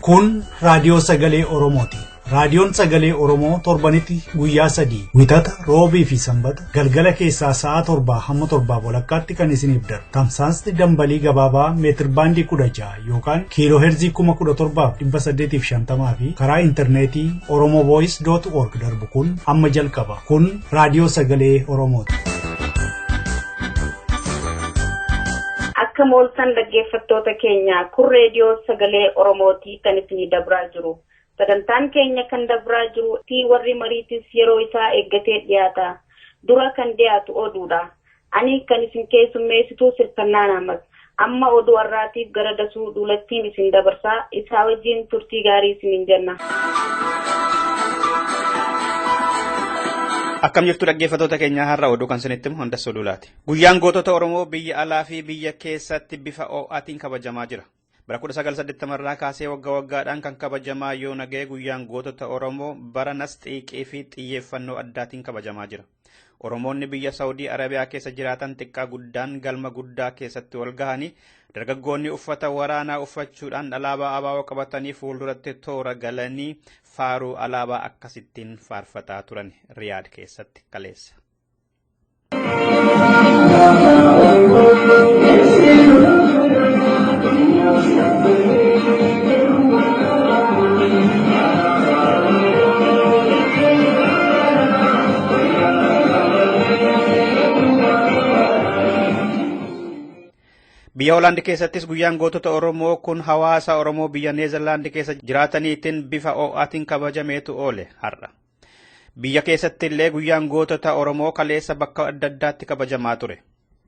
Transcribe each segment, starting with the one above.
Kun raadiyoo sagalee Oromooti. Raadiyoon sagalee Oromoo torbanitti guyyaa sadii wixata roobii fi sanbata galgala keessaa sa'a 7 hamma 7:30tti kan isiniif darbu. Tamsaasni dambalii gabaabaa meetir baandii 16 yookaan kiiloo heerzii 17,850 fi karaa intarneetii oromovoice.org darbu kun amma jalqaba. Kun raadiyoo sagalee Oromooti. Akka mooltan dhaggeeffattoota keenya kun reediyoo sagalee Oromootii kan isinii dabraa jiru. Sagantaan keenya kan dabraa jiru fi warri mariitis yeroo isaa eeggatee dhiyaata. Dura kan dhiyaatu oduudha. Ani kan isin keessummeessitu Sirfannaan Ahmad. Amma oduu har'aatiif gara dasuu duulattiin isin dabarsaa. Isaa wajjin turtii gaarii isiniin jenna. Akkam jirtu dhaggeeffattoota keenya har'a oduu kan isinitti himu Hundassoo Duulaati. Guyyaan gootota Oromoo biyya alaa fi biyya keessatti bifa ho'aatiin kabajamaa jira. Bara 1980 irraa kaasee waggaa waggaadhaan kan kabajamaa yoo naga'e guyyaan gootota Oromoo bara nas xiiqii fi xiyyeeffannoo addaatiin kabajamaa jira. Oromoonni biyya Saawudii Arabiyaa keessa jiraatan xiqqaa guddaan galma guddaa keessatti wal gahanii dargaggoonni uffata waraanaa uffachuudhaan alaabaa ABO qabatanii fuulduratti toora galanii faaruu alaabaa akkasittiin faarfataa turan Riyaad keessatti kaleessa. Biyya Hoolaand keessattis guyyaan gootota Oromoo kun hawaasa Oromoo biyya Neezerlaand keessa jiraataniitiin bifa ho'aatiin kabajameetu oole har'a. Biyya keessatti illee guyyaan gootota Oromoo kaleessa bakka adda addaatti kabajamaa ture.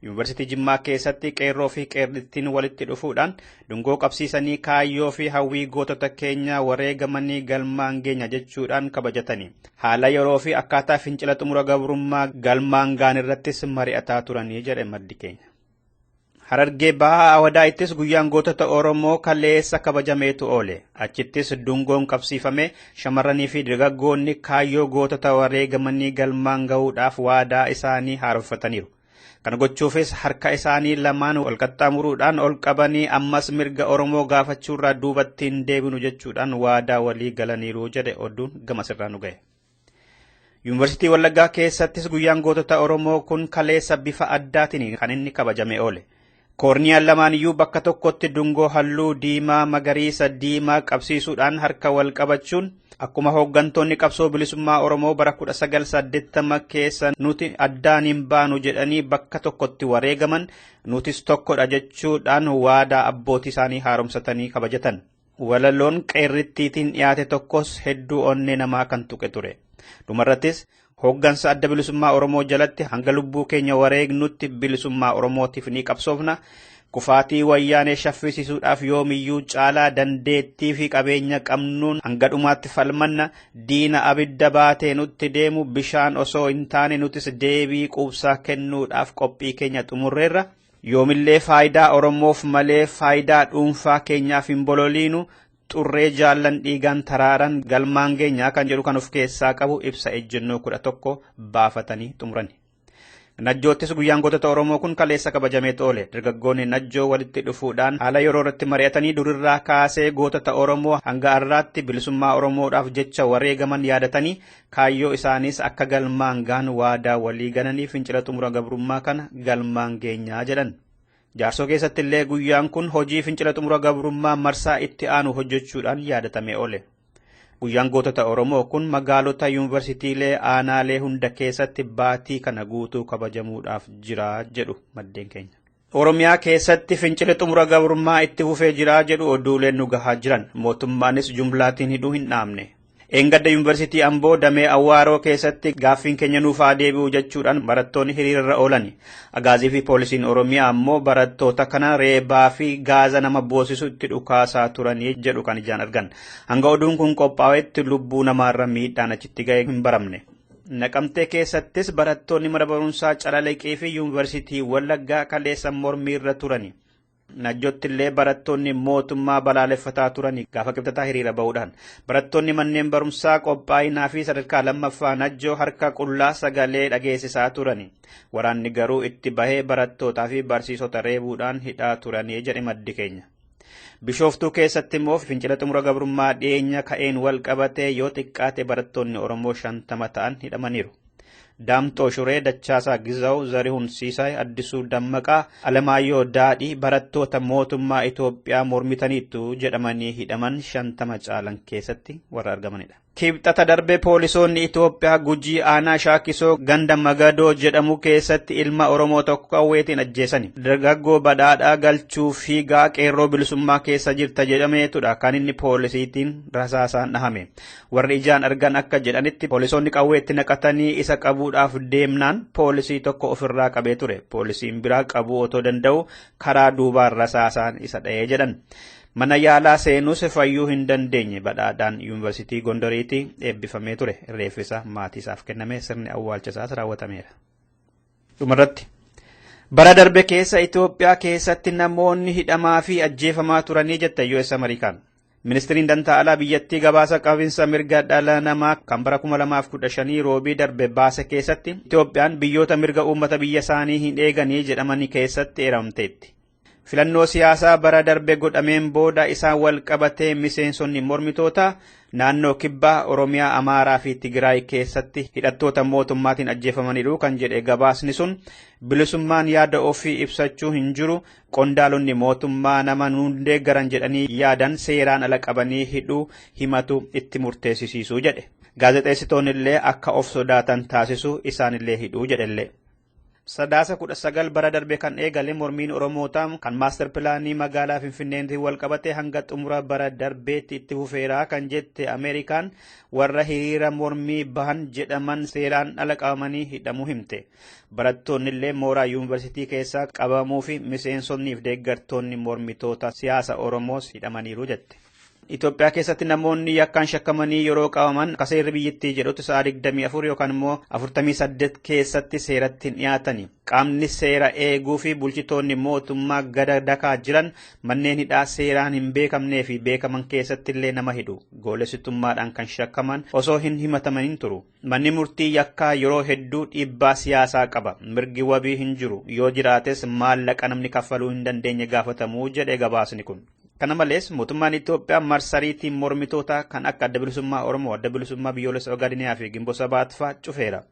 Yuunivarsiitii Jimmaa keessatti qeerroo fi qeerrittiin walitti dhufuudhaan dungoo qabsiisanii kaayyoo fi hawwii gootota keenya wareegamanii galmaan geenya jechuudhaan kabajatani. Haala yeroo fi akkaataa fincila xumura gabrummaa galmaan gaan irrattis mari'ataa turanii jedhe maddi keenya. Harargee Bahaa Awadaayittis guyyaan gootota Oromoo kaleessa kabajameetu oole. Achittis dungoon qabsiifame shamarranii fi dargaggoonni kaayyoo gootota wareegamanii galmaan gahuudhaaf waadaa isaanii haaromfataniiru. Kana gochuufis harka isaanii lamaan wal qaxxaamuruudhaan ol qabanii ammas mirga Oromoo gaafachuurraa duubatti hin deebinu jechuudhaan waadaa walii galaniiru jedhe oduun gamasirraa nu gahe. Yuunivarsiitii Wallaggaa keessattis guyyaan gootota Oromoo kun kaleessa bifa addaatiin kan inni kabajame oole. Koorniyaan lamaan iyyuu bakka tokkotti dungoo halluu diimaa magariisa diimaa qabsiisuudhaan harka wal qabachuun akkuma hooggantoonni qabsoo bilisummaa Oromoo bara 1980 keessa nuti addaan hin baanu jedhanii bakka tokkotti wareegaman nutis tokkodha jechuudhaan waadaa abbootii isaanii haaromsatanii kabajatan. Walaloon qeerrittiitiin dhiyaate tokkos hedduu onnee namaa kan tuqe ture. Dhumarrattis hooggansa adda bilisummaa Oromoo jalatti hanga lubbuu keenya wareegnutti bilisummaa Oromootiif ni qabsoofna. Kufaatii wayyaanee shaffisiisuudhaaf yoomiyyuu caalaa dandeettii fi qabeenya qabnuun hanga dhumaatti falmanna. Diina abidda baatee nutti deemu bishaan osoo hin taane nutis deebii quubsaa kennuudhaaf qophii keenya xumurreerra. Yoomillee faayidaa Oromoof malee faayidaa dhuunfaa keenyaaf hin bololiinu. Xurree jaallan dhiigaan taraaran galmaan geenyaa kan jedhu kan of keessaa qabu ibsa ejjennoo 11 baafatanii xumurani. Najjoottis guyyaan gootota Oromoo kun kaleessa kabajamee oole. Dargaggoonni Najjoo walitti dhufuudhaan haala yeroo irratti mari'atanii durirraa kaasee gootota Oromoo hanga har'aatti bilisummaa Oromoodhaaf jecha wareegaman yaadatanii kaayyoo isaaniis akka galmaan gaan waadaa walii galanii fincila xumura gabrummaa kana galmaan geenyaa jedhan. Jaarsoo keessatti illee guyyaan kun hojii fincila xumura gabrummaa marsaa itti aanu hojjechuudhaan yaadatamee oole. Guyyaan gootota Oromoo kun magaalota yuunivarsiitiilee aanaalee hunda keessatti baatii kana guutuu kabajamuudhaaf jira jedhu maddeen keenya. Oromiyaa keessatti fincila xumura gabrummaa itti fufee jira jedhu oduuleen nu gahaa jiran. Mootummaanis jumlaatiin hidhuu hin dhaabne. Eengadda Yuunivarsiitii Amboo damee Awwaaroo keessatti gaaffiin keenya nuuf haa deebi'u jechuudhaan barattoonni hiriirarra oolani. Agaazii fi poolisiin Oromiyaa ammoo barattoota kana reebaa fi gaaza nama boosisu itti dhukaasaa turanii jedhu kan ijaan argan. Hanga oduun kun qophaa'etti lubbuu namaarra miidhaan achitti ga'e hin baramne. Naqamtee keessattis barattoonni mana barumsaa Calaleqii fi Yuunivarsiitii Wallaggaa kaleessa mormiirra turani. Najjootti illee barattoonni mootummaa balaaleffataa turanii gaafa qibxataa hiriira ba'uudhaan. Barattoonni manneen barumsaa qophaa'inaa fi sadarkaa lammaffaa Najjoo harka qullaa sagalee dhageessisaa turani. Waraanni garuu itti bahee barattootaa fi barsiisota reebuudhaan hidhaa turanii jedhe maddi keenya. Bishooftuu keessatti immoo fincila xumura gabrummaa dhiyeenya ka'een wal qabatee yoo xiqqaate barattoonni Oromoo 50 ta'an hidhamaniiru. Daamxoo Shuree, Dachaasaa Gizaw, Zarihun Siisaay, Addisuu Dammaqaa, Alamaayyoo Daadhii barattoota mootummaa Itoophiyaa mormitaniitu jedhamanii hidhaman 50 caalan keessatti warra argamanidha. Kibxata darbe poolisoonni Itoophiyaa Gujii aanaa Shaakisoo ganda Magadoo jedhamu keessatti ilma Oromoo tokko qawweetiin ajjeesani. Dargaggoo badhaadhaa galchuu fiigaa qeerroo bilisummaa keessa jirta jedhameetudha kan inni poolisiitiin rasaasaan dhahame. Warri ijaan argan akka jedhanitti poolisoonni qawweetti naqatanii isa qabuudhaaf deemnaan poolisii tokko ofirraa qabee ture. Poolisiin biraa qabuu otoo danda'u karaa duubaan rasaasaan isa dha'ee jedhan. Mana yaalaa seenuus fayyuu hin dandeenye badhaadhaan yuunivarsiitii Gondoriitti eebbifamee ture. Reeffi isaa maatii isaaf kenname sirni awwaalcha isaas raawwatameera. Dhumarratti. Bara darbe keessa Itoophiyaa keessatti namoonni hidhamaa fi ajjeefamaa turanii jette US Ameerikaan. Ministiriin dantaa alaa biyyattii gabaasa qabinsa mirga dhala namaa kan bara 2015 roobii darbe baase keessatti Itoophiyaan biyyoota mirga uummata biyya isaanii hin eeganii jedhamanii keessatti eeramteetti. Filannoo siyaasaa bara darbe godhameen booda isaan wal qabatee miseensonni mormitoota naannoo Kibbaa, Oromiyaa, Amaaraa fi Tigraay keessatti hidhattoota mootummaatiin ajjeefamaniiru kan jedhe gabaasni sun bilisummaan yaada ofii ibsachuu hin jiru, qondaalonni mootummaa nama nuun deeggaran jedhanii yaadan seeraan ala qabanii hidhuu himatu itti murteessisiisuu jedhe. Gaazexeessitoonni illee akka of sodaatan taasisu isaanillee hidhuu jedhellee. Sadaasa 19 bara darbe kan eegale mormiin Oromootaa kan maaster pilaanii magaalaa Finfinneetti wal qabate hanga xumura bara darbeetti itti fufeeraa kan jette Ameerikaan warra hiriira mormii bahan jedhaman seeraan ala qabamanii hidhamuu himte. Barattoonni illee mooraa yuunivarsiitii keessaa qabamuu fi miseensonnii fi deeggartoonni mormitoota siyaasa Oromoos hidhamaniiru jette. Itoophiyaa keessatti namoonni yakkaan shakkamanii yeroo qabaman akka seerri biyyattii jedhutti sa'a 24 yookaan immoo 48 keessatti seeratti hin dhiyaatani. Qaamni seera eeguu fi bulchitoonni mootummaa gada dakaa jiran manneen hidhaa seeraan hin beekamnee fi beekaman keessatti illee nama hidhu. Goolessitummaadhaan kan shakkaman osoo hin himatamaniin turu. Manni murtii yakkaa yeroo hedduu dhiibbaa siyaasaa qaba. Mirgi wabii hin jiru. Yoo jiraates maallaqa namni kaffaluu hin dandeenye gaafatamuu jedhe gabaasni kun. Kana malees mootummaan Itoophiyaa marsariitiin mormitoota kan akka Adda Bilisummaa Oromoo, Adda Bilisummaa Biyyoolessa Ogaadeniyaa fi Gimboo Sabaat fa'aa cufeera.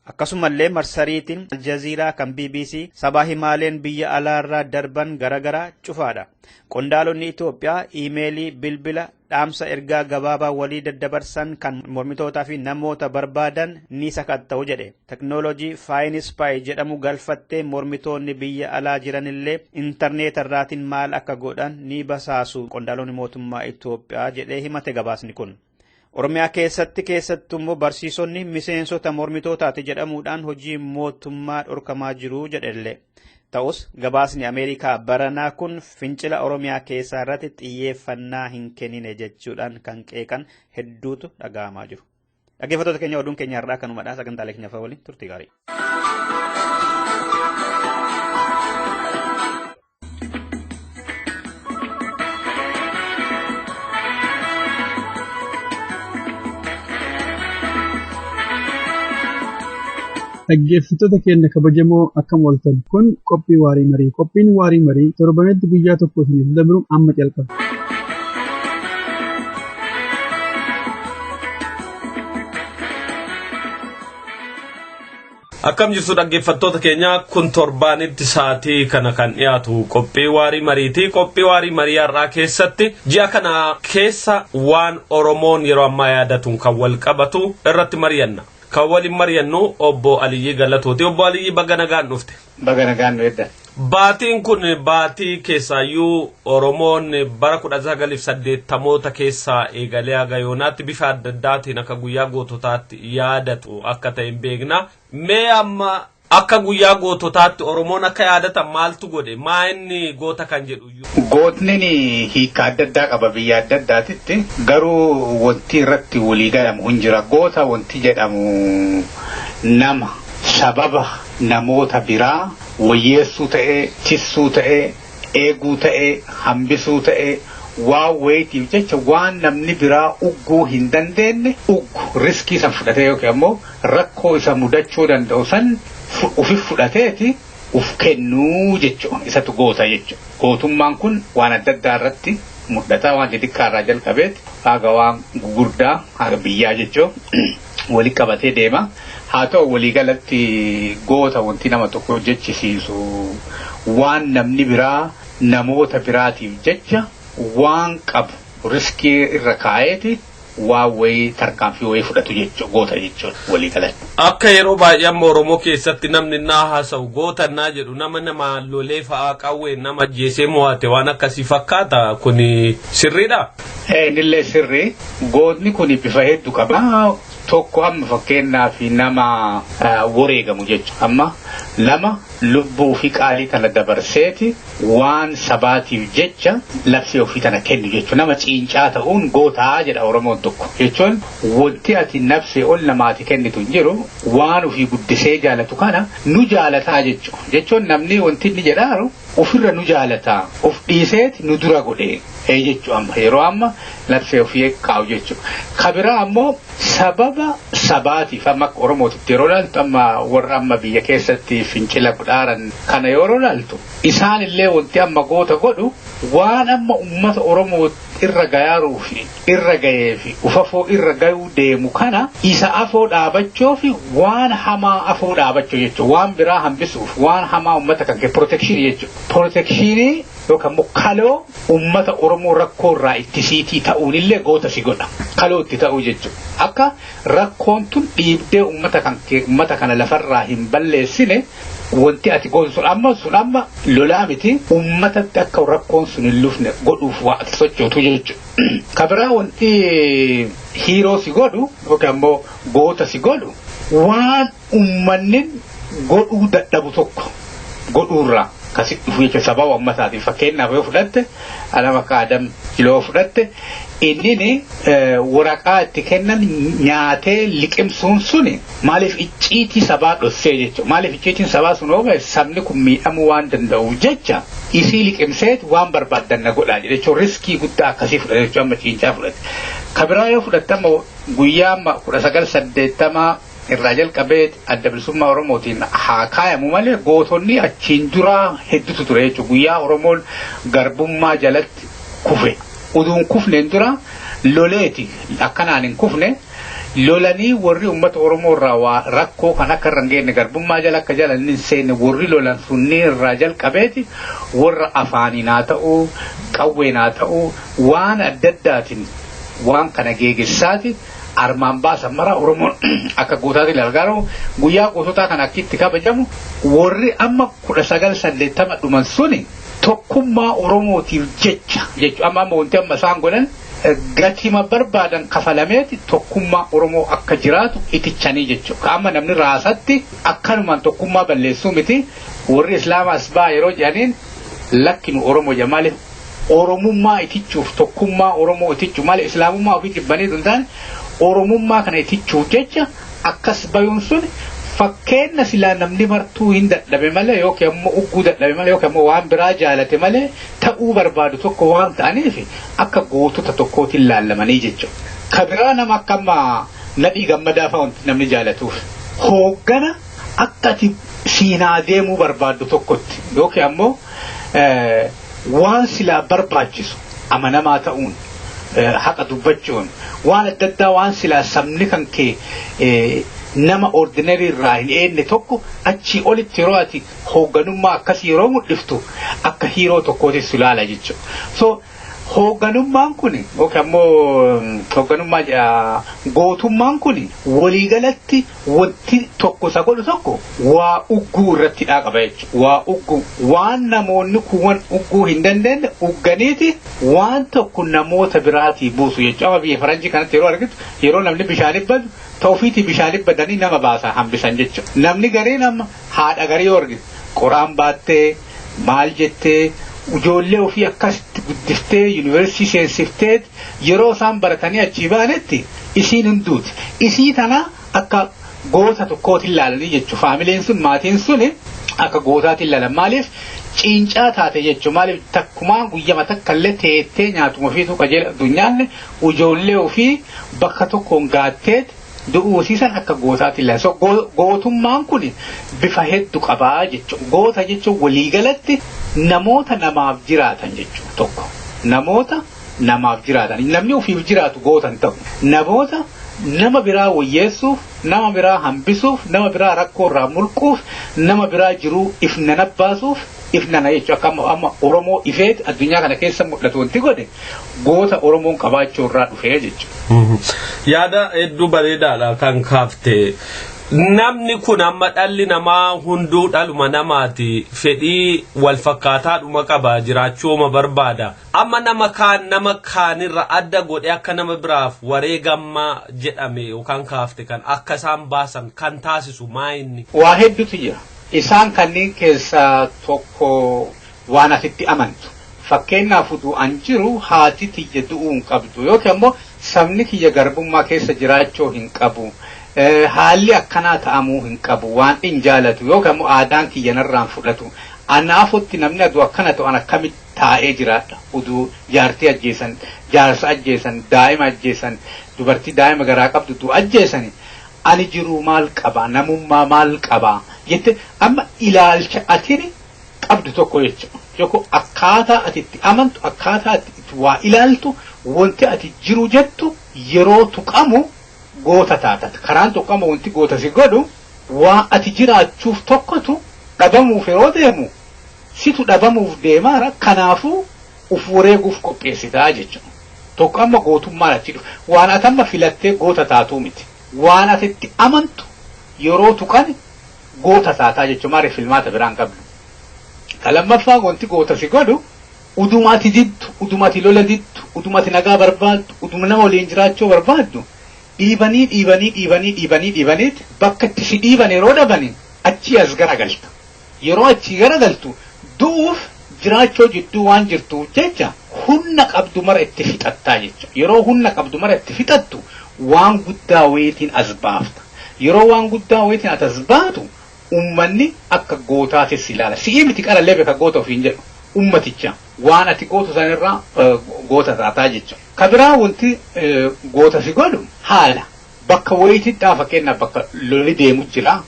Akkasumallee marsariitiin Aljaziiraa kan BBC sabaa himaaleen biyya alaarraa darban garaagaraa cufaadha. Qondaalonni Itoophiyaa iimeelii, bilbila, dhaamsa ergaa gabaabaa walii daddabarsan kan mormitootaa fi namoota barbaadan ni sakatta'u jedhe. Teknoolojii Faayinispaay jedhamu galfattee mormitoonni biyya alaa jiranillee intarneeta irraatiin maal akka godhan ni basaasu qondaalonni mootummaa Itoophiyaa jedhee himate gabaasni kun. Oromiyaa keessatti keessattuu immoo barsiisonni miseensota mormitootaati jedhamuudhaan hojii mootummaa dhorkamaa jiru jedhellee. Ta'us gabaasni Ameerikaa baranaa kun fincila Oromiyaa keessaa irratti xiyyeeffannaa hin kennine jechuudhaan kan qeeqan hedduutu dhaga'amaa jiru. Dhaggeeffattoota keenya oduun keenya har'aa kanumadha. Sagantaalee keenya waliin turtii gaarii. Dhaggeeffattoota keenya kabajamoo akkam ooltan kun qophii waarii marii. Qophiin waarii marii torbanitti guyyaa tokko isiniif dabru amma jalqaba. Akkam jirtu dhaggeeffattoota keenya kun torbaanitti sa'aatii kana kan dhiyaatu qophii waarii mariiti. Qophii waarii marii har'aa keessatti ji'a kana keessa waan Oromoon yeroo ammaa yaadatuun kan wal qabatu irratti mari'anna. Kan waliin mari'annu obbo Aliyyii Galatooti. Obbo Aliyyii baga nagaan dhufte. Baga nagaan nu edda. Baatiin kun baatii keessaayyuu Oromoon bara 1980moota keessaa eegalee haga yoonaatti bifa adda addaatiin akka guyyaa goototaatti yaadatu akka ta'e hin beekna. Mee amma akka guyyaa goototaatti Oromoon akka yaadatan maaltu godhe? Maa inni goota kan jedhu? Gootni hiika adda addaa qaba biyya adda addaatitti garuu wanti irratti walii galamu hin jira. Goota wanti jedhamu nama sababa namoota biraa wayyeessuu ta'ee, tissuu ta'ee, eeguu ta'ee, hambisuu ta'ee waan wayiitiif jecha waan namni biraa ugguu hin dandeenye uggu riskii san fudhatee yookiin ammoo rakkoo isa mudachuu danda'u san ofi fudhateeti uf kennuu jechuudha. Isatu goota jechuudha. Gootummaan kun waan adda addaa irratti mul'ata. Waan xixiqqaa irraa jalqabeet haga waan gugurdaa haga biyyaa jechuudha walitti qabatee deema. Haa ta'u waliigalatti goota wanti nama tokko jechisiisu waan namni biraa namoota biraatiif jecha waan qabu riskii irra kaa'eeti waan wayii tarkaanfii wayii fudhatu jechuudha goota jechuudha waliigalatti. Akka yeroo baay'ee amma Oromoo keessatti namni naa haasa'u goota naa jedhu nama nama lolee fa'aa qawwee nama ajjeesee mo'ate waan akkasii fakkaata kuni sirriidha. Innillee sirrii gootni kun bifa hedduu qaba. Tokko amma fakkeenyaaf nama wareegamu jechuudha. Amma lama lubbuu fi qaalii tana dabarseeti waan sabaatiif jecha labsee ofii tana kennu jechuudha. Nama ciincaa ta'uun gootaa jedha Oromoon tokko. Jechuun wanti ati nafsee ol namaati kennitu hin jiru waan ofii guddisee jaalatu kana nu jaalataa jechuudha. Jechuun namni wanti inni jedhaaru ofirra nu jaalataa of dhiiseeti nu dura godhee. Jechuudha amma yeroo amma labsee ofii kaa'u jechuudha. Kabiraa ammoo sababa sabaatiif amma akka Oromootitti yeroo ilaaltu amma warra amma biyya keessatti fincila godhaaran kana yeroo ilaaltu isaan illee wanti amma goota godhu waan amma uummata Oromoo irra gayaaruu fi irra gahee fi ufafoo irra gayuu deemu kana isa afoo dhaabachuu fi waan hamaa afoo dhaabachuu jechuudha. Waan biraa hambisuuf waan hamaa uummata kan kee protekshinii jechuudha. Protekshinii yookaan immoo kaloo uummata Oromoo rakkoo irraa ittisiitii ta'uunillee goota si godha. Kaloo itti ta'uu jechuudha. Akka rakkoon tun dhiibdee uummata kan uummata kana lafarraa hin balleessine wanti ati gootu sun amma lolaa miti uummatatti akka rakkoon sun hin lufne godhuuf waa ati sochootu jechuudha. Kabiraa wanti hiiroo si godhu yookaan immoo goota si godhu waan uummanni godhuu dadhabu tokko godhuurraa kasi dhufu jechuudha sababa uummataatiif fakkeenyaaf yoo fudhatte nama akka Adam Jiloo fudhatte innini waraqaa itti kennan nyaatee liqimsuun suni maaliif icciitii sabaa dhossee jechuudha maaliif icciitiin sabaa sun oobe sabni kun miidhamuu waan danda'uuf jecha isii liqimseet waan barbaaddan na godhaa jedhe jechuudha riskii guddaa akkasii fudhate jechuudha amma ciincaa fudhate kabiraa yoo fudhatte amma guyyaa amma 1980 irraa jalqabee adda bilisummaa Oromootiin haa kaayamu malee gootonni achiin duraa hedduutu ture jechuudha. Guyyaa Oromoon garbummaa jalatti kufe. Uduun kufneen dura loleeti akkanaan hin kufne lolanii warri uummata Oromoo irraa waa rakkoo kan akka irra hin geenye garbummaa jala akka jala hin seenne warri lolan sunnii irraa jalqabeeti warra afaaniin haa ta'uu qawween haa ta'uu waan adda addaatiin waan kana geegessaati. Armaan baasan mara Oromoon akka gootaatti gargaaru guyyaa goototaa kana akkitti kabajamu warri amma 1980 dhuman suni tokkummaa Oromootiif jecha jechuudha amma amma wanti amma isaan godhan gatima barbaadan kafalameeti tokkummaa Oromoo akka jiraatu itichanii jechuudha. Amma namni raasatti akkanumaan tokkummaa balleessuu miti warri Islaamaas baa yeroo jedhaniin lakkinu Oromoo maaliif Oromummaa itichuuf tokkummaa Oromoo itichuuf maaliif Islaamummaa ofii jibbanii hin taane Oromummaa kana itichuuf jecha akkas bayuun sun fakkeenya silaa namni martuu hin dadhabe malee yookiin ammoo ugguu dadhabe malee yookiin ammoo waan biraa jaalate malee ta'uu barbaadu tokko waan ta'aniif akka gootota tokkootiin laallamanii jechuudha. Ka biraa nama akka amma Nadhii Gammadaa fa'a wanti namni jaalatuuf hooggana akka ati siinaa deemuu barbaaddu tokkotti yookiin ammoo waan silaa barbaachisu amanamaa ta'uun haqa dubbachuun waan adda addaa waan silaa sabni kan kee nama ordinary irraa hin eenne tokko achii olitti yeroo ati hoogganummaa akkasii yeroo mul'iftu akka hiiroo tokkootti si ilaala jechuudha. So hoogganummaan kun yookiin ammoo hoogganummaa gootummaan kun waliigalatti wanti tokko isa godhu tokko waa ugguu irratti qaba jechuudha. Waa ugguu waan namoonni kuuwwan ugguu hin dandeenye ugganiiti waan tokko namoota biraatii buusu jechuudha. Amma biyya faranjii kanatti yeroo argitu yeroo namni bishaan badu ta'uufiitii bishaan badanii nama baasan hambisan jechuudha. Namni gareen amma haadha garii yoo argitu qoraan baattee maal jettee ijoollee ofii akkasitti guddiftee yuunivarsiitii seensiftee yeroo isaan baratanii achii ba'anitti isiin hunduuti. Isii tana akka goota tokkootiin ilaalanii jechuudha. Faamileen sun maatiin sun akka gootaatiin ilaalan maaliif ciincaa taate jechuudha. Maaliif takkumaa guyyama takka illee teettee nyaatuma ofiitu qajeela addunyaanne ijoollee ofii bakka tokkoon gaatteet Du'uu siisan akka gootaatti ilaala. So gootummaan kun bifa hedduu qabaa jechuudha. Goota jechuun waliigalatti namoota namaaf jiraatan jechuudha tokko. Namoota namaaf jiraatan. Namni ofiif jiraatu goota hin ta'u. Namoota nama biraa wayyeessuuf, nama biraa hambisuuf, nama biraa rakkoo irraa mulquuf, nama biraa jiruu ifnana baasuuf, ifnana jechuudha. Akka amma Oromoo ifeet addunyaa kana keessa mul'atu wanti godhe goota Oromoon qabaachuu irraa dhufee jechuudha. Yaada hedduu bareedaadha kan kaafte. Namni kun amma dhalli namaa hunduu dhaluma namaati. Fedhii wal fakkaataadhuma qaba jiraachuuma barbaada. Amma nama kaan nama kaanirra adda godhe akka nama biraaf wareegammaa jedhame yookaan kaafte kan akka isaan baasan kan taasisu maa inni? Waa hedduutu jira. Isaan kanneen keessaa tokko waan asitti amantu. Fakkeenyaaf utuu an jiru haati tiyya du'uu hin qabdu yookiin ammoo sabni kiyya garbummaa keessa jiraachuu hin qabu. Haalli akkanaa ta'amuu hin qabu waan hin jaalatu yookiin ammoo aadaan kiyya narraan fudhatu. Anaafutti namni aduu akkana ta'an akkamitti taa'ee jiraadha. Uduu jaartii ajjeesan, jaarsa ajjeesan, daa'ima ajjeesan, dubartii daa'ima garaa qabdu utuu ajjeesani. Ani jiruu maal qaba, namummaa maal qaba jette amma ilaalcha atini qabdu tokko jechuudha. Yookaan akkaataa ati itti amantu, akkaataa ati itti waa ilaaltu, wanti ati jiru jettu yeroo tuqamu goota taata. Karaan tuqamu wanti goota si godhu waa ati jiraachuuf tokkotu dhabamuuf yeroo deemu situ dhabamuuf deemaara kanaafuu uf wareeguuf qopheessitaa jechuudha. Tokko amma gootummaan achi dhufu. Waan ati amma filattee goota taatuu miti. Waan ati itti amantu yeroo tuqan goota taataa jechuudha. Maaliif filmaata biraan qabdu. Ka lammaffaa wanti goota si godhu uduma ati diddu, uduma ati lola diddu, uduma ati nagaa barbaaddu, uduma nama waliin jiraachuu barbaaddu dhiibanii dhiibanii dhiibanii dhiibanii dhiibaniit bakka itti si dhiiban yeroo dhabani achii as garagalta. Yeroo achii garagaltu du'uuf jiraachuu jidduu waan jirtuuf jecha humna qabdu mara itti fixattaa jechuudha. Yeroo humna qabdu mara itti fixattu waan guddaa wayiitiin as baafta. Yeroo waan guddaa wayiitiin as baatu ummanni akka gootaatis ilaala. Si'ii miti qarallee beeka goota ofiin jedhu. Ummaticha waan ati gootu sanirraa goota taataa jechuudha. Ka biraa wanti goota si godhu haala bakka wayiitti fakkeenyaaf bakka lolli deemu jira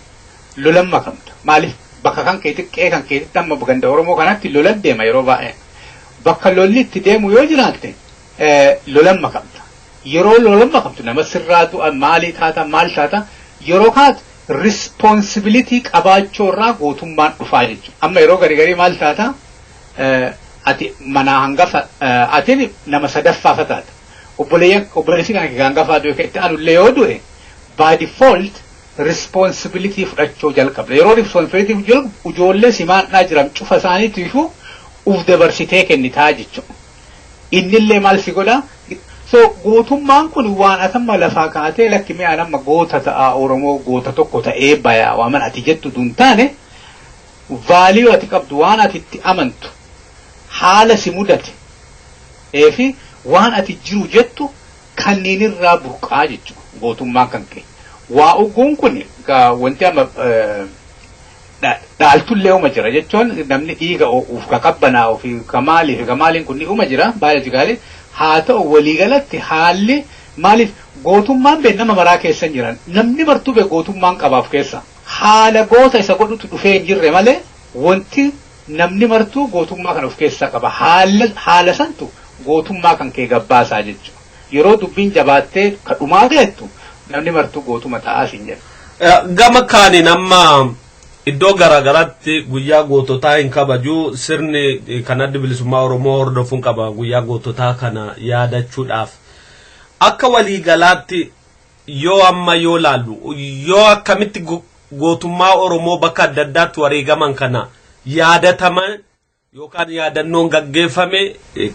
lolan makamta. Maaliif bakka kan keetti qe'ee kan keetitti amma ganda Oromoo kanatti lolan deema yeroo baay'ee. Bakka lolli itti deemu yoo jiraatte lolan makamta. Yeroo lolan makamtu nama sirraa du'a maalii taata maal taata yeroo kaatu responsibility qabaachuu irraa gootummaan dhufaa jechuudha. Amma yeroo garii garii maal taata ati manaa hangafa ati nama sadaffaa taata. Obboleessi kan hangafaa du'e itti aanullee yoo du'e by default responsibility fudhachuu jalqabda. Yeroo responsibility jalqabu ijoollee simaadhaa jiran cufa isaaniitiifuu uf dabarsitee kennitaa jechuudha. Innillee maal si godhaa? So gootummaan kun waan atamma lafaa kaatee lakki mi'a nama goota ta'a Oromoo goota tokko ta'ee bayaa waan ati jettu dun taane value ati qabdu waan ati itti amantu haala si mudate fi waan ati jiru jettu kanneen irraa burqaa jechuudha gootummaan kan ka'e. Waa uguun kun wanti amma dhaaltullee uma jira jechuun namni dhiiga uuf ka qabbanaa'u fi ka maalii fi ka maaliin kun ni uma jira baay'ee haa ta'u waliigalatti haalli maaliif gootummaan bee nama maraa keessa hin jiran namni martuu bee gootummaan qabaaf keessa haala goota isa godhutu dhufee hin jirre malee wanti namni martuu gootummaa kana of keessaa qaba haala santu gootummaa kan kee gabbaasaa jechuudha yeroo dubbiin jabaattee ka dhumaa geettu namni martuu gootuma ta'aa siin jedha. Gama kaaniin amma iddoo garaagaraatti guyyaa goototaa hin kabaju sirni kan adda bilisummaa Oromoo hordofuun qaba guyyaa goototaa kana yaadachuudhaaf. Akka waliigalaatti yoo amma yoo laallu yoo akkamitti gootummaa Oromoo bakka adda addaatti wareegaman kana yaadataman yookaan yaadannoon gaggeeffame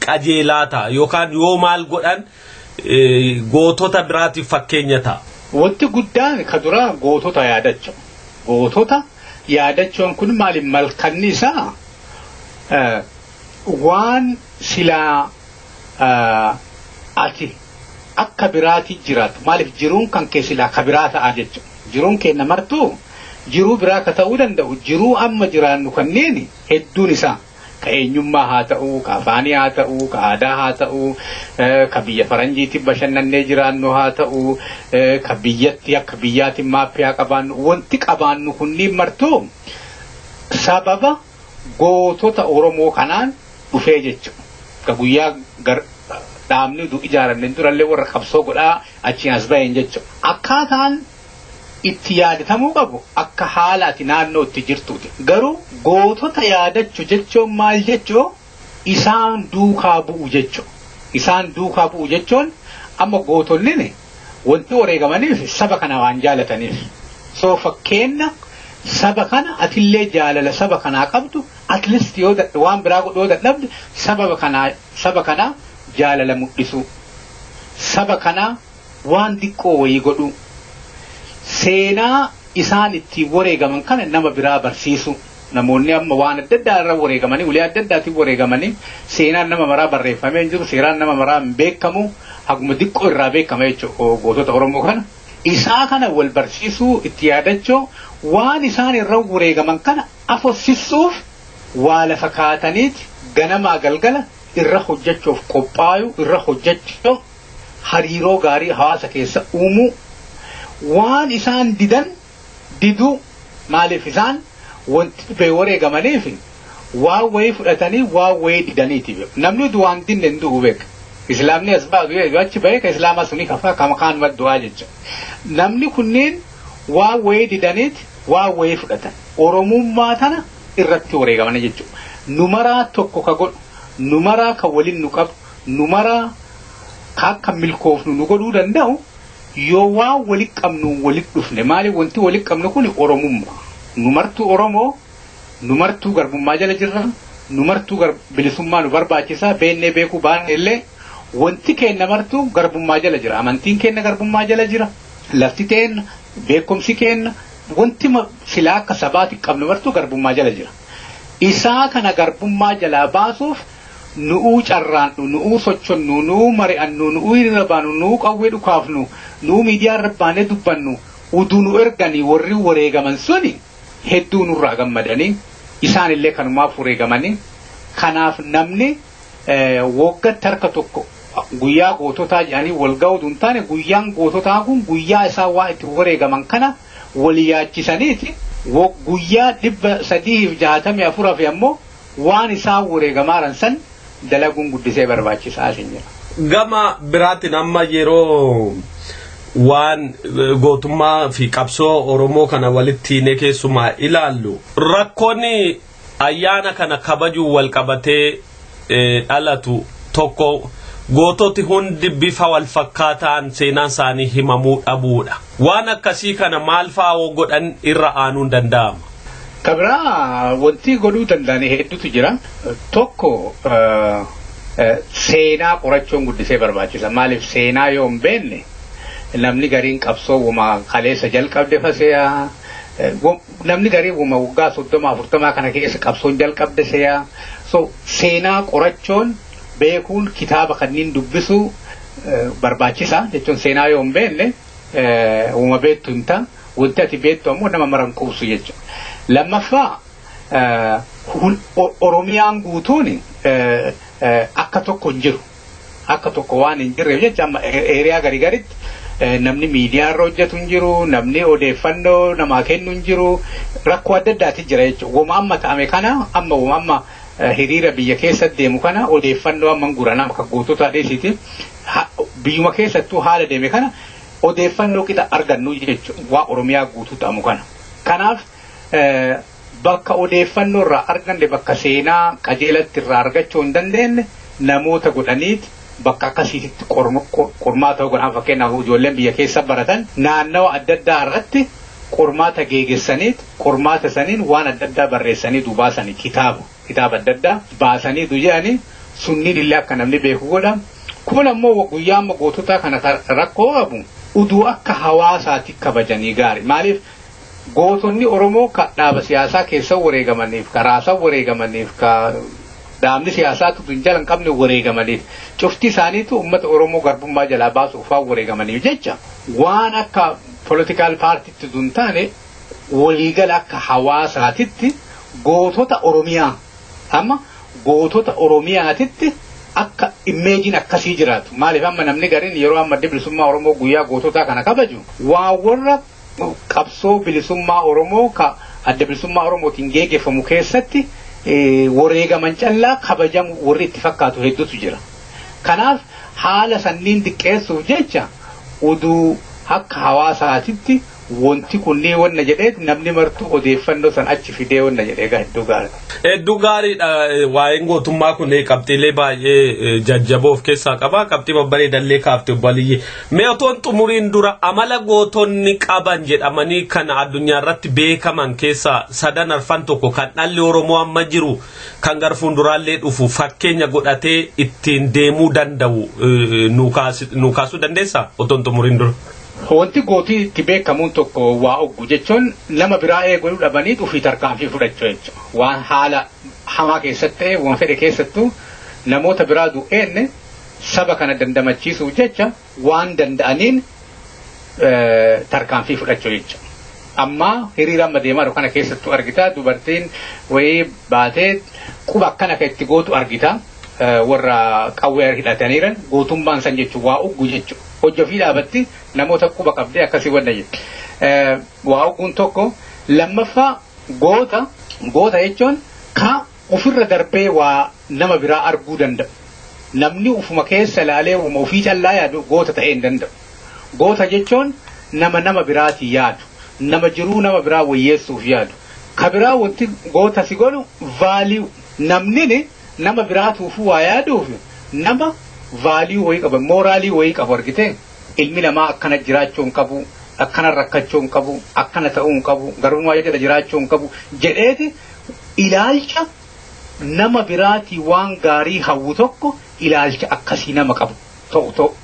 qajeelaa ta'a yookaan yoo maal godhan gootota biraatiif fakkeenya ta'a. Wanti guddaan ka duraa gootota yaadachuu. Gootota yaadachuun kun maali malkanni isaa waan silaa ati akka biraati jiraatu maaliif jiruun kan kee silaa ka biraa ta'a jechuudha. Jiruun keenya martuu jiruu biraa ka ta'uu danda'u jiruu amma jiraannu kanneen hedduun isaa Ka eenyummaa haa ta'u, ka afaanii haa ta'u, ka aadaa haa ta'u, ka biyya faranjiitti bashannannee jiraannu haa ta'u, ka biyyatti akka biyyaatti maappii haa qabaannu, wanti qabaannu kunniin martuu sababa gootota Oromoo kanaan dhufee jechuudha. Ka guyyaa dhaabni ijaaramne durallee warra qabsoo godhaa achiin as baheen jechuudha. Akkaataan itti yaadatamuu qabu akka haala ati naannoo itti jirtuuti. Garuu gootota yaadachuu jechuun maal jechuu isaan duukaa bu'u jechuudha. Isaan duukaa bu'u jechuun amma gootonni wanti wareegamaniif saba kana waan jaalataniif. Soo fakkeenna saba kana atillee jaalala saba kanaa qabdu at least yoo waan biraa godhuu yoo dadhabde saba kanaa jaalala mul'isu. Saba kanaa waan xiqqoo wayii godhu. Seenaa isaan ittiin wareegaman kana nama biraa barsiisu. Namoonni amma waan adda addaa irra wareegamanii ulee adda addaatiin wareegamanii seenaan nama maraa barreeffamee hin jiru seeraan nama maraa hin beekamu haguma xiqqoo irraa beekama jechuudha gootota Oromoo kana. Isaa kana wal barsiisuu itti yaadachuu waan isaan irra wareegaman kana afossisuuf waa lafa kaataniiti ganamaa galgala irra hojjechuuf qophaayu irra hojjechuu hariiroo gaarii hawaasa keessa uumuu waan isaan didan diduu maaliif isaan wanti bee wareegamaniif waan wayii fudhatanii waan wayii didaniiti namni waan dinne hin du'u beeka islaamni as baatu yoo achi bahee ka islaamaa suni kafaa kama kaan maddu'aa jecha namni kunneen waan wayii didaniiti waan wayii fudhatan oromummaa tana irratti wareegamanii jechuudha numaraa tokko ka godhu numaraa ka waliin nu qabu numaraa ka akka milkoofnu nu godhuu danda'u yoo waan walitti qabnu walitti dhufne maaliif wanti walitti qabnu kun oromummaa numartuu oromoo numartuu garbummaa jala jirra numartuu bilisummaa nu barbaachisaa beennee beekuu baanne illee wanti keenna martuu garbummaa jala jira amantiin keenna garbummaa jala jira lafti teenna beekumsi keenna wanti silaa akka sabaatti qabnu martuu garbummaa jala jira isaa kana garbummaa jalaa baasuuf nu'uu carraannu nu'uu sochonnu nu'uu mari'annu nu'uu hiriira baanu nu'uu qawwee dhukaafnu nu'uu miidiyaa irra baanee dubbannu uduu nu erganii warri wareegaman suni hedduu nurraa gammadanii isaan illee kanumaaf wareegamanii kanaaf namni waggaatti harka tokko guyyaa goototaa jedhanii wal ga'uu hin taane guyyaan goototaa kun guyyaa isaan waa itti wareegaman kana wal yaachisaniiti guyyaa 364 fi ammoo waan isaan wareegamaaran san dalaguun guddisee barbaachisaa isin jira. Gama biraatiin amma yeroo waan gootummaa fi qabsoo Oromoo kana walitti hiinee keessumaa ilaallu rakkoonni ayyaana kana kabajuu wal qabatee dhalatu tokko goototi hundi bifa wal fakkaataan seenaan isaanii himamuu dhabuudha. Waan akkasii kana maal fa'aa godhan irra aanuun danda'ama? Kabira wanti godhuu danda'an hedduutu jira. Tokko seenaa qorachuun guddisee barbaachisa. Maaliif seenaa yoo hin beekne namni gariin qabsoo wuma kaleessa jalqabde faseyaa. Namni gariin wuma waggaa 30 40 kana keessa qabsoon jalqabde seyaa. So seenaa qorachuun beekuun kitaaba kanneen dubbisuu barbaachisa jechuun seenaa yoo hin beekne wuma beektu hin ta'a. Wanti ati beektu ammoo nama maran quubsu jechuudha. Lammaffaa Oromiyaan guutuun akka tokko hin jiru. Akka tokko waan hin jirreef jecha amma eeriyaa garii garitti namni miidiyaa irra hojjetu hin jiru, namni odeeffannoo namaa kennu hin jiru, rakkoo adda addaati jira jechuudha. Wama amma ta'ame kana amma wama amma hiriira biyya keessa deemu kana odeeffannoo amma guran akka gootota dheessiti biyyuma keessattuu haala deeme kana odeeffannoo qixa argannu jechuudha waa Oromiyaa guutuu ta'amu kana. Kanaaf bakka odeeffannoo irraa arganne bakka seenaa qajeelatti irraa argachuu hin dandeenye namoota godhaniiti bakka akkasiitti qormaata godhan fakkeenyaaf ijoolleen biyya keessa baratan naannawa adda addaa irratti qormaata geegessaniit qormaata saniin waan adda addaa barreessanii dubaasanii kitaaba adda addaa baasanii jedhanii sunniin illee akka namni beeku godha. Kun ammoo guyyaa amma gootota kana rakkoo qabu uduu akka hawaasaatti kabajanii gaari maaliif gootonni Oromoo ka dhaaba siyaasaa keessa wareegamaniif ka raasa wareegamaniif ka dhaabni siyaasaa hin jala hin qabne wareegamaniif cufti isaaniitu uummata Oromoo garbummaa jalaa baasuuf waan wareegamaniif jecha waan akka politikaal paartiitti tun taane waliigala akka hawaasaatitti gootota Oromiyaa amma Gootota Oromiyaatitti akka immeejiin akkasii jiraatu. Maaliif amma namni gariin yeroo amma adda bilisummaa Oromoo guyyaa goototaa kana kabaju waa warra qabsoo bilisummaa Oromoo ka adda bilisummaa Oromootiin geggeeffamu keessatti wareegaman callaa kabajamu warri itti fakkaatu hedduutu jira. Kanaaf haala sanniin xiqqeessuuf jecha oduu akka hawaasaatitti wanti kunneen wanna jedhee namni martuu odeeffannoo san achi fidee wanna jedhee egaa hedduu gaariidha. Hedduu gaariidha. Waa'een gootummaa kun qabxiilee baay'ee jajjaboo of keessaa qaba. Qabxii babbareedallee kaafte obbo Aliyyi. Mee otoon xumuriin dura amala gootonni qaban jedhamanii kan addunyaa irratti beekaman keessaa sadan arfan tokko kan dhalli Oromoo amma jiru kan gara fuulduraallee dhufu fakkeenya godhatee ittiin deemuu danda'u nu kaasuu dandeessaa otoon xumuriin dura? Wanti gootii itti beekamuun tokko waa oggu jechuun nama biraa eeguu dhabanii ofii tarkaanfii fudhachuu jechuudha. Waan haala hamaa keessatti ta'e waan fedhe keessattuu namoota biraa du'eenne saba kana dandamachiisuuf jecha waan danda'aniin tarkaanfii fudhachuu jechuudha. Amma hiriira amma deemaa jiru kana keessattuu argita dubartiin wayii baatee quba akkana kan itti gootu argita. Warra qawwee hidhataniiran gootummaan san jechuun waa oggu jechuudha. Hojii ofii dhaabatti namoota quba qabdee akkasii wanna jechuudha. Waa ogguun tokko lammaffaa goota goota jechuun ka ofirra darbee waa nama biraa arguu danda'u. Namni ufuma keessa ilaalee ufuma ofii callaa yaadu goota ta'ee hin danda'u. Goota jechuun nama nama biraatii yaadu. Nama jiruu nama biraa wayyeessuuf yaadu. Ka biraa wanti goota si godhu vaaliyuu namni nama biraatuuf waa yaaduuf nama vaaliyuu wayii qaba mooraalii wayii qabu argite ilmi namaa akkana jiraachuu hin qabu akkana rakkachuu hin qabu akkana ta'uu hin qabu garbummaa jala jiraachuu hin qabu jedheeti ilaalcha nama biraatii waan gaarii hawwu tokko ilaalcha akkasii nama qabu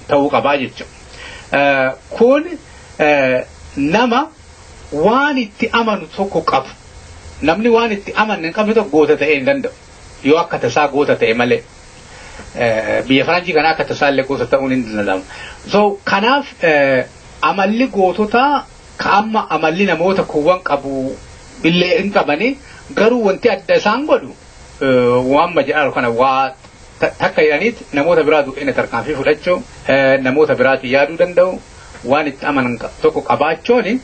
ta'uu qabaa jechuudha. Kun nama waan itti amanu tokko qabu namni waan itti amanne hin qabne tokko goota ta'ee hin danda'u. Yoo akka tasaa goota ta'e malee biyya faranjii kana akka tasaa illee goota ta'uun hin danda'amu. So kanaaf amalli goototaa ka amma amalli namoota kuuwwan qabu illee hin qabani garuu wanti adda isaan godhu waan jedhamu kana waa takka jedhaniit namoota biraa du'eena tarkaanfii fudhachuu namoota biraatti yaaduu danda'u waan itti amanan tokko qabaachuun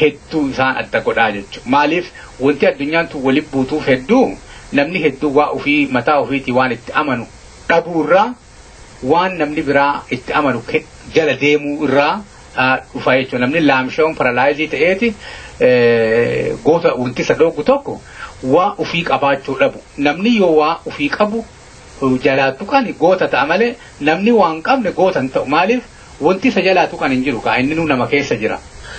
hedduu isaan adda godhaa jechuudha. Maaliif wanti addunyaan tun walitti buutuuf hedduu namni hedduu waa ofii mataa ofiitii waan itti amanu dhabuu irraa waan namni biraa itti amanu jala deemuu irraa dhufa jechuudha. Namni laamshaa'uun paralaayizii ta'eeti goota wanti isa dhooggu tokko waa ofii qabaachuu dhabu. Namni yoo waa ofii qabu jalaa tuqan goota ta'a malee namni waan qabne goota hin ta'u. Maaliif wanti isa jalaa tuqan hin jiru kaa inni nama keessa jira.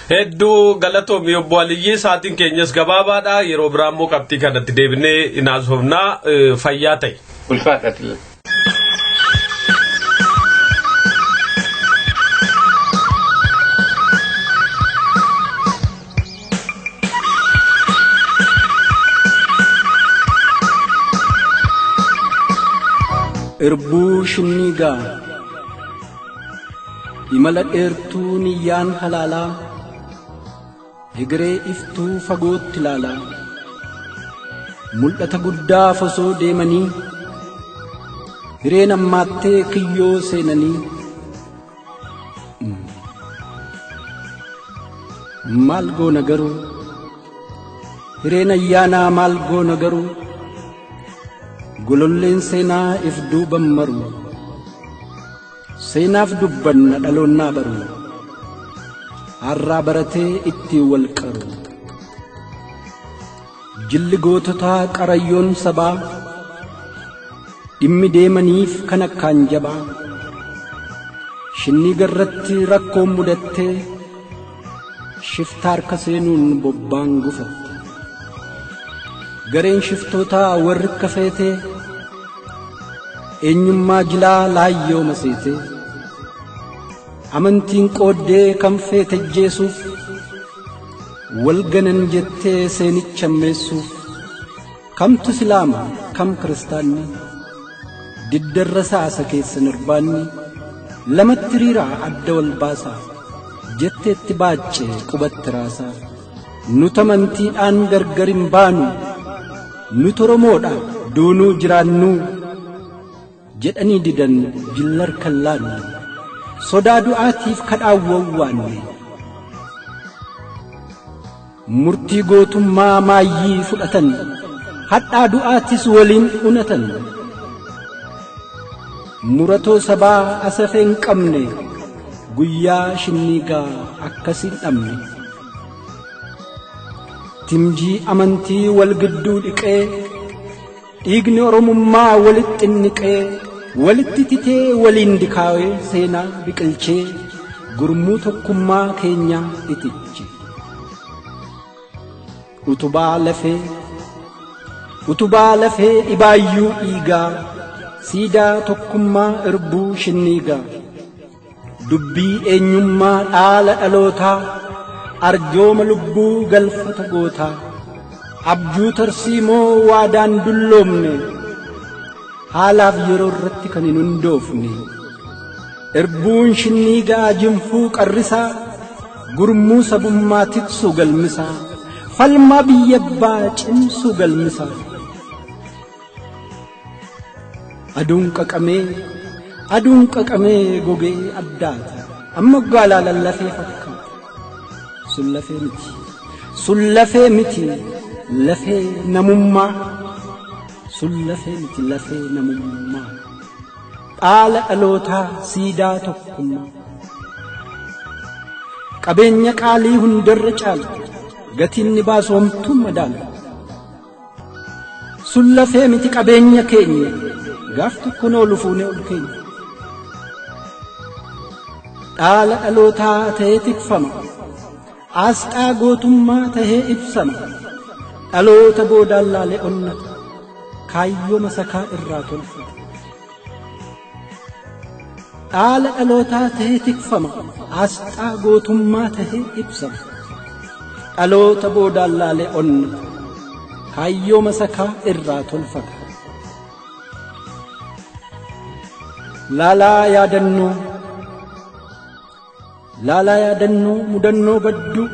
Hedduu galatoomi obbo Aliyyii sa'aatiin keenyas gabaabaadha yeroo biraa immoo qabxii kanatti deebinee inaasofnaa fayyaa ta'e. Ulfaadha. Irbuu shinniigaa imala dheertuu niyyaan halaalaa egeree iftuu fagootti ilaalaa mul'ata guddaa fosoo deemanii hireen ammaattee kiyyoo seenanii maal goona garuu hireen ayyaanaa maal goona garuu gololleen seenaa if duuban maru seenaaf dubbanna dhaloonnaa baru har'aa baratee ittiin wal qaru jilli goototaa qarayyoon sabaa dhimmi deemaniif kan akkaan jabaa shinnii garratti rakkoon mudattee shifta harka seenuun bobbaan gufatte gareen shiftootaa warri akka feetee eenyummaa jilaa laayyoo maseetee amantiin qooddee kan feete jeesuuf wal ganan jettee seenicha ammeessuuf kamtu islaama kam kiristaanni diddarra saasa keessan irbaanni lamatti riiraa adda wal baasaa jetteetti baaccee qubatti raasaa nuti amantiidhaan gargar hin baanu nuti Oromoodha Duunuu jiraannuu jedhanii didan jillar kan laanne sodaa du'aatiif kadhaan wawwaanne. Murtii gootummaa maayyii fudhatan hadhaa du'aatis waliin unatan. Muratoo sabaa asafee hin qabne guyyaa shinniigaa akkasiin dhabne. Timjii amantii wal gidduu dhiqee dhiigni oromummaa walitti xinniqee walitti titee waliin dikaawee seenaa biqilchee gurmuu tokkummaa keenyaa itiche. Utubaa lafee dhibaayyuu dhiigaa siidaa tokkummaa irbuu shinniigaa dubbii eenyummaa dhaala dhalootaa arjooma lubbuu galfata gootaa abjuu tarsiimoo waadaan dulloomne haalaaf yeroo irratti kan hin hundoofne irbuun shinniigaa jinfuu qarrisaa gurmuu sabummaa tiksu galmisaa falmaa biyya abbaa cimsu galmisaa. Aduun qaqamee gogee addaata amma gaalaalan lafee fakkaata sun lafee miti lafee namummaa sun lafee miti lafee namummaa dhaala dhalootaa siidaa tokkummaa qabeenya qaalii hundarra caala gatiin ni baasu homtuu madaala sun lafee miti qabeenya keenya gaaf tokko noolu fuunee ol keenya dhaala dhalootaa ta'ee tikfama asxaa gootummaa tahee ibsama dhaloota boodaan laalee onnata kaayyoo masakaa irraa tolfata dhaala dhalootaa tahee tikfama asxaa gootummaa tahee ibsama dhaloota boodaan laalee onnata kaayyoo masakaa irraa tolfata. Laalaa yaadannoo mudannoo badduu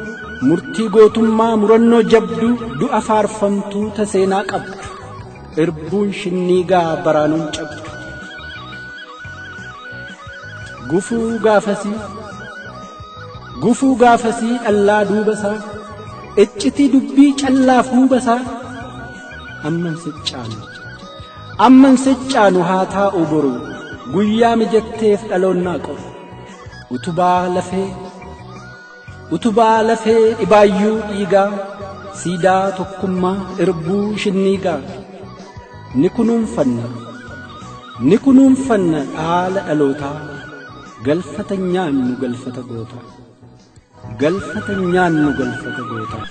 murtii gootummaa murannoo jabduu du'a faarfamtuu taseenaa qabdu irbuun shinniigaa baraanuun cabdu. Gufuu gaafasii dhallaa duubasaa iccitii dubbii callaa fuubasaa amman siccaanu haa taa'u boru guyyaa mijatteef dhaloonnaa qoru. Utubaa lafee dhibaayyuu dhiigaa siidaa tokkummaa irbuu shinniigaa ni kunuunfanna dhaala dhalootaa galfata nyaannu galfata gootaa galfata nyaannu galfata gootaa.